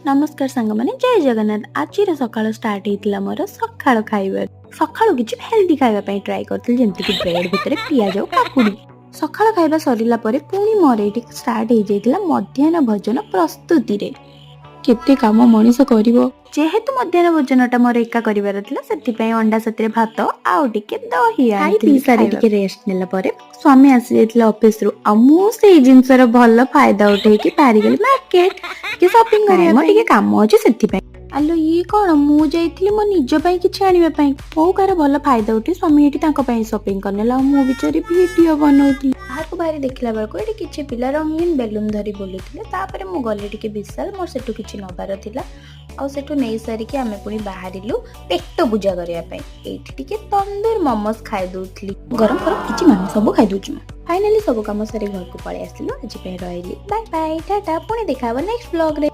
ନମସ୍କାର ସାଙ୍ଗମାନେ, ଜୟ ଜଗନ୍ନାଥ। ଆଜିର ସକାଳ ଷ୍ଟାର୍ଟ ହେଇଥିଲା ମୋର ସକାଳ ଖାଇବା। ସକାଳୁ କିଛି ହେଲ୍ଦି ଖାଇବା ପାଇଁ ଟ୍ରାଏ କରିଥିଲି, ଯେମିତିକି ବ୍ରେଡ୍ ଭିତରେ ପିଆଜ ଆଉ କାକୁଡ଼ି। ସକାଳ ଖାଇବା ସରିଲା ପରେ ପୁଣି ମୋର ଏଇଠି ଷ୍ଟାର୍ଟ ହେଇଯାଇଥିଲା ମଧ୍ୟାହ୍ନ ଭୋଜନ ପ୍ରସ୍ତୁତିରେ। କେତେ କାମ ମଣିଷ କରିବ! ଯେହେତୁ ମଧ୍ୟାହ୍ନ ଭୋଜନଟା ମୋର ଏକା କରିବାର ଥିଲା, ସେଥିପାଇଁ ଅଣ୍ଡା ସାଥିରେ ଭାତ ଆଉ ଟିକେ ଦହି ଖାଇ ପିଇ ସାରି ଟିକେ ରେଷ୍ଟ ନେଲା ପରେ ସ୍ୱାମୀ ଆସିଯାଇଥିଲେ ଅଫିସରୁ। ଆଉ ମୁଁ ସେଇ ଜିନିଷର ଭଲ ଫାଇଦା ଉଠେଇକି ବାହାରିଗଲି ମାର୍କେଟ ଟିକେ ସପିଂ କରିବା ପାଇଁ। ଟିକେ କାମ ଅଛି ସେଥିପାଇଁ। ଆଲୋ, ଇଏ କଣ? ମୁଁ ଯାଇଥିଲି ମୋ ନିଜ ପାଇଁ କିଛି ଆଣିବା ପାଇଁ। ମଉକାର ଭଲ ଫାଇଦା ଉଠେଇ ସ୍ୱାମୀ ଏଠି ତାଙ୍କ ପାଇଁ ସପିଂ କରିନେଲା ଆଉ ମୁଁ ବିଚାରି ଭିଡିଓ ବନଉଥିଲି। ବାହାରକୁ ବାହାରି ଦେଖିଲା ବେଳକୁ ଏଠି କିଛି ପିଲା ରଙ୍ଗୀନ ବେଲୁନ ଧରି ବୁଲୁଥିଲେ। ତାପରେ ମୁଁ ଗଲି ଟିକେ ବିଶାଲ, ମୋର ସେଠୁ କିଛି ନବାର ଥିଲା। ଆଉ ସେଠୁ ନେଇ ସାରିକି ଆମେ ପୁଣି ବାହାରିଲୁ ପେଟ ପୂଜା କରିବା ପାଇଁ। ଏଇଠି ଟିକେ ତନ୍ଦୁର ମୋମୋସ୍ ଖାଇ ଦଉଥିଲି ଗରମ ଗରମ। କିଛି ମାନେ ସବୁ ଖାଇ ଦଉଛି ମୁଁ। ଫାଇନାଲି ସବୁ କାମ ସାରି ଘରକୁ ପଳେଇ ଆସିଲୁ। ଆଜି ପାଇଁ ରହିଲି, ବାଇ ବାଇ, ଟାଟା। ପୁଣି ଦେଖା ହବ ନେକ୍ସଟ ବ୍ଲଗରେ।